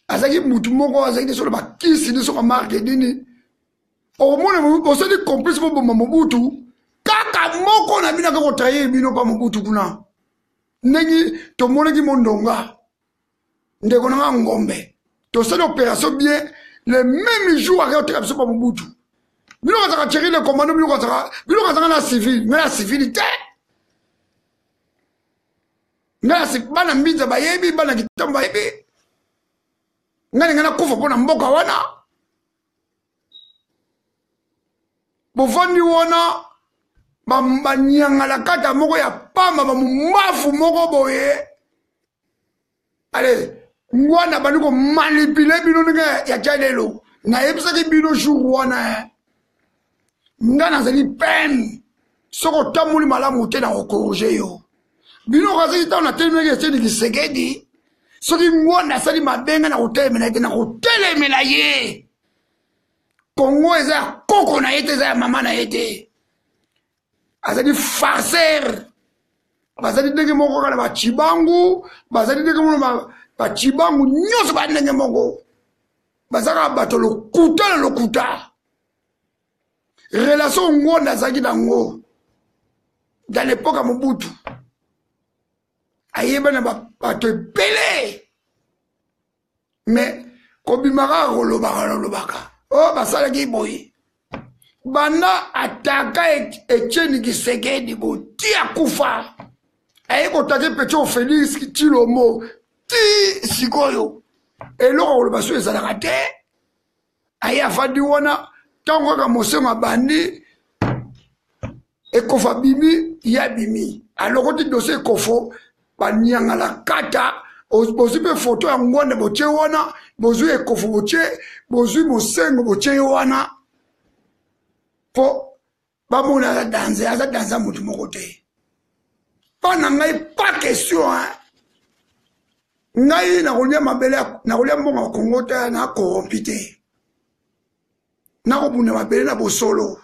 Azalaki mutu moko azalaki solo bakisi nyonso bamarke nini. Okomona bosali complice boboma Mobutu, kaka moko na bino aka kotrahir bino mpa Mobutu kuna, ndenge tomonaki Mondonga, ndeko na nga Ngombe. Tosali opération bien, le même jour aka koteka biso mpa Mobutu. Bino kazaka Thierry le commando, bino kazaka, bino kazaka na civil, ngai na civil te. Ngai bana Mbinza bayebi, bana Kitambo bayebi, ngai ninga nakufa mpo na mboka wana. Bovandi wana banyangalakata moko ya pamba, bamombafu moko boye. Ale ngwana bandi komanipule bino ndenge ya tia. Lelo nayebisaki bino jour wana, nga nazali pene, soki otamboli malamu te na kokorriger yo. Bino kazaki ntango natelemaki Etienne Tshisekedi, soki ngwanda asali mabe, nga na kotelemela ye te, na kotelemela ye. Kongo eza ya koko na ye te, eza ya mama na ye te. Azali farceur. Bazali ndenge moko kaka na bacibangu, bazali ndenge moko bacibangu nyonso, baa ndenge moko, baza kaka bato lokuta na lokuta. Relation Ngwanda azalaki nango dans l'époque ya Mobutu, ayeba na bato ebele, mais kobima kaka kolobaka lolobaka oyo basalaki boye, banda ataka Etienne Tshisekedi boti akufa, aye kotake petit Félix Tshilombo ti sikoyo, eloko koloba so ezalaka te. Aye afandi wana, ntango kaka mosengo abandi, Ekofo abimi, ye abimi, alokoti dossier Ekofo. Baniangala kata, bozwi mpe foto ya Ngwanda botie wana, bozwi Ekofo botie, bozwi Mosengo botie ye wana, mpo bamona aza danze, aza danze ya motu moko te. Mpa na ngai pas question, hein? Ngai nakolia mabele, nakolia mbongo ya Kongo te, na corrompi te, nakobunda mabele na bosolo.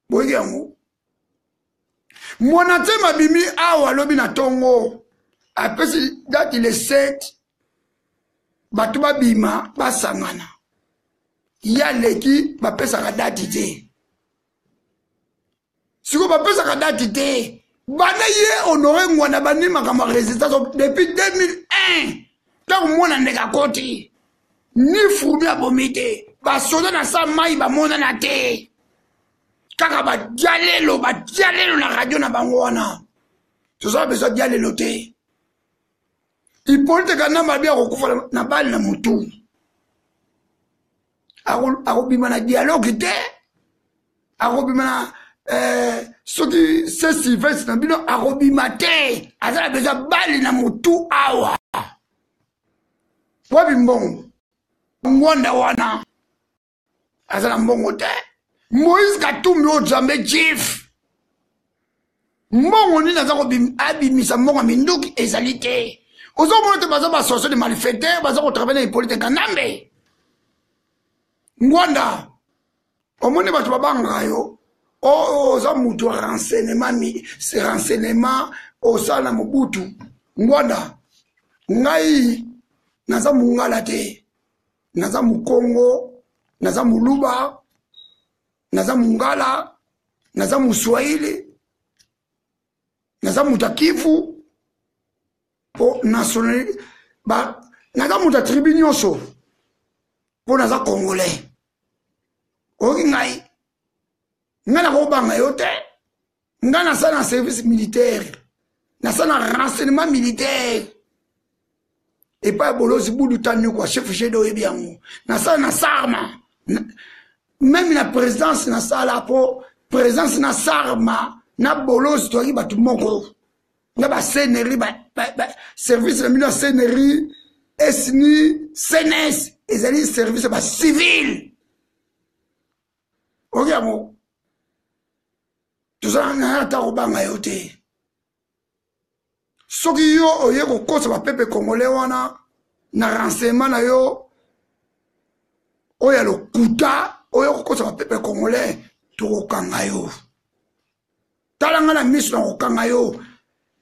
Boyebi yango. Mwana te mabimi awa alobi na ntongo, apesi date le 7, bato babima basangana. Ye aleki, bapesaka date te. Sikoyo bapesaka date te. Banda ye Honore Ngwanda bandi makambo ya resistance depuis 2001 ntango mwana ndeke akoti ni fourmi abomi te, basoda na sa mai bamonana te, kaka badialelo badialelo na radio na bango wana. Tozala besoin dialelo te. Hippolyte Kanambe abi akokufa na bale na motu, akobima na dialogue te, akobima na eh, soki se sylvestre na bino akobima te, aza na besoin bale na motu awa. Wapi mbongo ngwanda wana? Aza na mbongo te. Moïse Katumbi oyo Nzambe chief, mbongo nini aza abimisa? Mbongo ya minduki ezali te. Ozomona te baza baassociation de malfaiteur, baza kotravaille na Hippolyte Kanambe. Ngwanda, omoni bato babangaka yo, oza moto ya renseignement, renseignement osala na Mobutu. Ngwanda, ngai naza mongala te, naza mokongo, naza moluba, naza mongala, naza moswahili, naza moto ya Kivu mpo nationalité, naza moto ya tribu nyonso mpo naza congolais. Oyoki ngai? Ngai nakobanga yo te. Ngai nasala na service militaire, nasala na renseignement militaire epai ya Bolozi Budu Tanyokwa, chef gd, oyebi yango. Nasala na sarma, meme na présidence nasala, mpo présidence na sarma na Bolozi toyaki bato moko na baseneri, service na bino ya seneri esni cns ezali service ya bacivile. Oyoki yango? Tozala na ata kobanga yo te. Soki yo oye kokosa bapepe congolais wana na renseignement na yo oyo ya lokuta, oyo kokosa bapepe congolais, tokokanga yo. Tala nga na miso, na kokanga yo.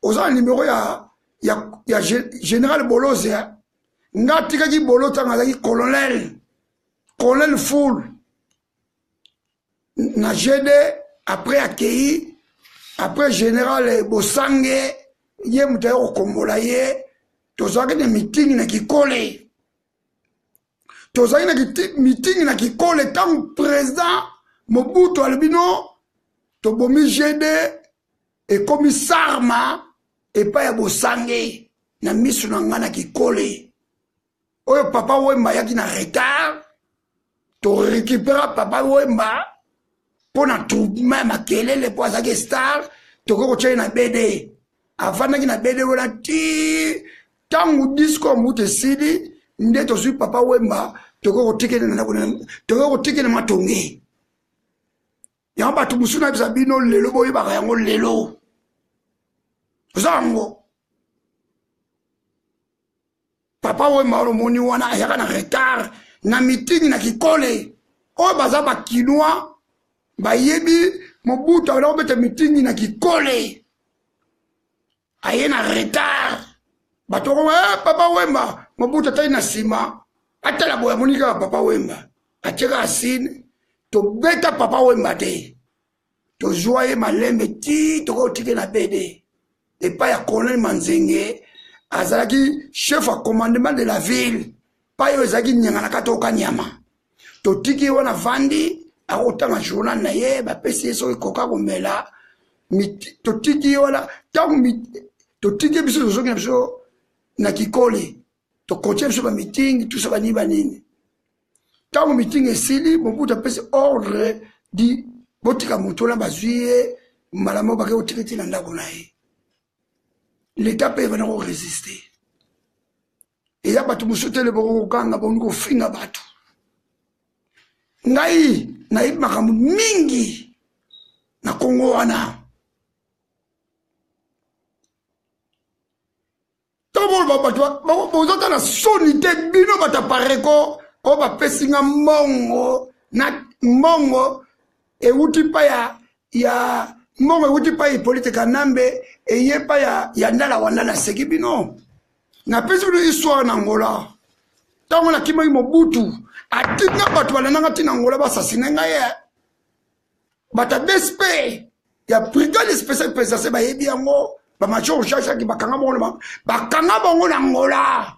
Oza na nimero ya général Bolozi? Nga atikaki Bolo ntango azalaki colonel, colonel full na GD. Après akei, après général Bosange, ye moto aye kokombola ye. Tozalaki na meeting na Kikole, tozalaki na meeting na Kikole ntango président Mobutu alobi no, tobomi GD, ekomi sarma epai ya Bosange. Na miso na ngai na Kikole oyo, Papa Wemba ayaki na retard, torécupéra Papa Wemba mpo na troublement ya makelele, mpo azalaki star. Tokoki kotia ye na BD, avandaki na BD wana ti ntango disco ya mobutu esili, nde tozwi Papa Wemba, tokoki kotikele na ndako, tokoki kotikele matonge yango. Bato mosusu nayebisa bino lelo, boyebaka yango lelo, oza yango. Papa Wemba wana omoni wana ayaka na retard na meeting na Kikole. Oyo baza bakinois bayebi Mobutu abanda kobeta meeting na Kikole, aye na retard, bato bakoma eh, Papa Wemba. Mobutu atali na nsima, atala boye, amoni kaka Papa Wemba, atie kaka sine. Tobeta Papa Wemba te, tozwa ye malembe ti tokotike na BD epai ya colonel Manzenge, azalaki chef ya commandement de la ville pai oyo ezalaki nyanga na kati oka nyama. Totiki ye wana, vandi akotanga journal na ye, bapesi ye soki koka komela. Totiki ye wana, ntango totiki ye, biso tozongi na biso na Kikoli, tokontinue biso bameeting tusa banini banini. Ntango meeting esili, Mobutu apesi ordre di botika moto wana, bazwi ye mbala moko, bake kotika ti na ndako na ye. Leta mpe ebanda koresiste. Eza bato mosusu te leboko kokanga boni kofinga bato. Ngai nayebi makambo mingi na Kongo wana. Ntango boloba bato bozota na soni te, bino bato ya pareko oyo bapesi nga mbongo na mbongo ewuti pa ya mbongo ewuti pa Hippolyte Kanambe, eye pa ya Ndala wana. Naseki bino, napesi bino histoire na Angola. Ntango nakimaki Mobutu, atinda bato balandanga ntina Angola, basasine ngai ye, bato ya DSP. Ya brigade spéciale présidentielle bayebi yango, bamajor Jacques bakanga bango, bakanga bango na Angola.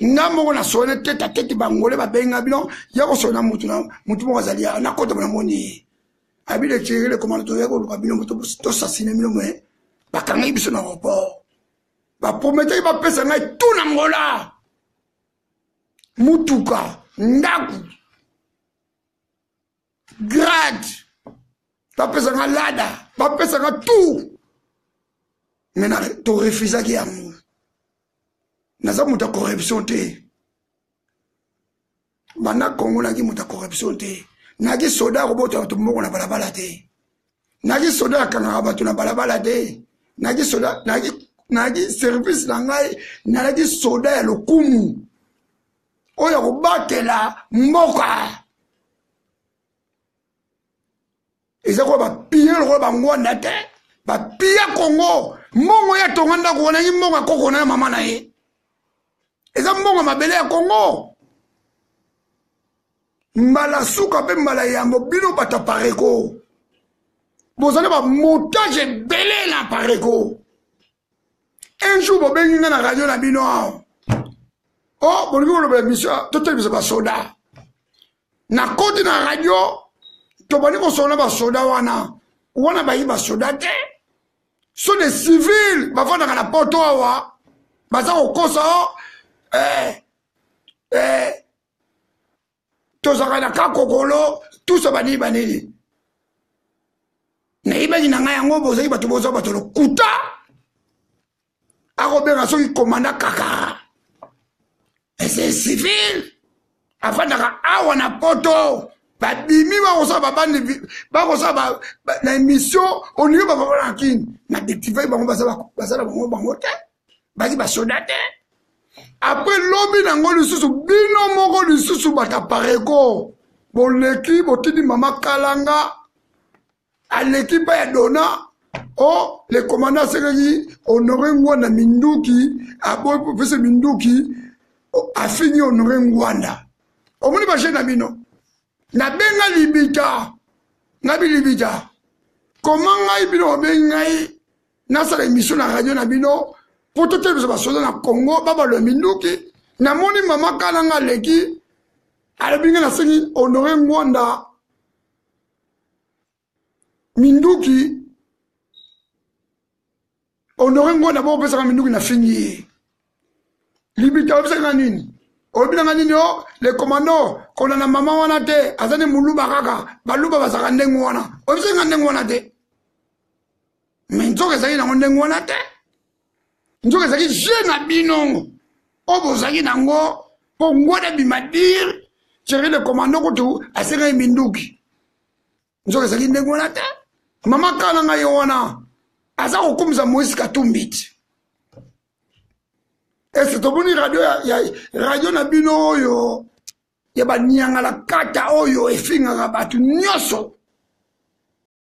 Nga moko na sone tete a tete, bangole babenga bino ya kosona mutu na mutu moko azali ya nakota na moni ye abi le Thierry le commando, toya koluka bino tosasine bino, me bakangaki biso na aéroport, baprometaki bapesa ngai tout na Angola, mutuka, ndako, grade, bapesa nga lada, bapesa nga tout, me torefusaki yango. Naza moto ya corruption te. Banda Kongo naki moto ya corruption te. Naki soda akobota bato moko na balabala te. Naki soda akangaka bato na balabala te. Naki soda, naki service na ngai, nalaki soda ya lokumu oyo akobatela mboka. Eza koya bapille lokola bangwanda te, bapia Kongo. Mbongo ya tonga ndako wana ye mbongo ya koko na ya mama na ye, eza mbongo ya mabele ya Kongo. Mbala suka mpe mbala yambo, bino bato ya Pareko bozali bamontage ebele na Pareko. Un jour bobengi nga na radio na bino awa, o oh, bolingi kolobela mission totelebisa basoda. Nakoti na radio, tobandi kosolola basoda wana. Wana bayi basoda te, so de civil bafandaka na poto awa, baza kokosa o eh, eh, tozalaka na kakokolo tusa banini banini. Nayebaki na ngai yango, bozali bato, boza bato lokuta. Akobenga soki komanda kaka ese civil afandaka awa na poto, babimi bakosala babandi, bakosala na émission olingi bavanda na kini na déctive bango, basala bango bango te, baki basoda te. Après lobi nango lisusu, bino moko lisusu bato apareko boleki, botindi mama Kalanga aleki mpa ya dona o oh, le commandant asengaki Honore Ngwanda minduki, aboyi kopesa minduki, afingi Honore Ngwanda. Omoni bajeune na bino, nabenga libita, ngabi libita koma ngai, bino babengi ngai nasala émission na radio na bino mpo totelebisa basoda na Congo babalo minduki. Namoni mama Kalanga aleki, alobi ngai nasengi Honore Ngwanda minduki. Honore Ngwanda bokopesaka minduki, na fingi ye. Libita oyebisaki nga nini? Olobi nanga nini? O le commando kolanda mama wana te, aza nde moluba, kaka baluba bazalaka ndenge wana. Oyebisaki nga ndenge wana te, me nzoka ezalaki nango ndenge wana te. Nzoka ezalaki jeu na bino oyo bozalaki nango mpo Ngwada bima dire Thierry le commando kutu asengaki minduki. Nzoka ezalaki ndenge wana te. Mama kala ngai ye wana aza kokumisa Moïse Katumbi ti ese tomoni radio ya, ya radio na bino oyo ya baniangala kata oyo efingaka bato nyonso.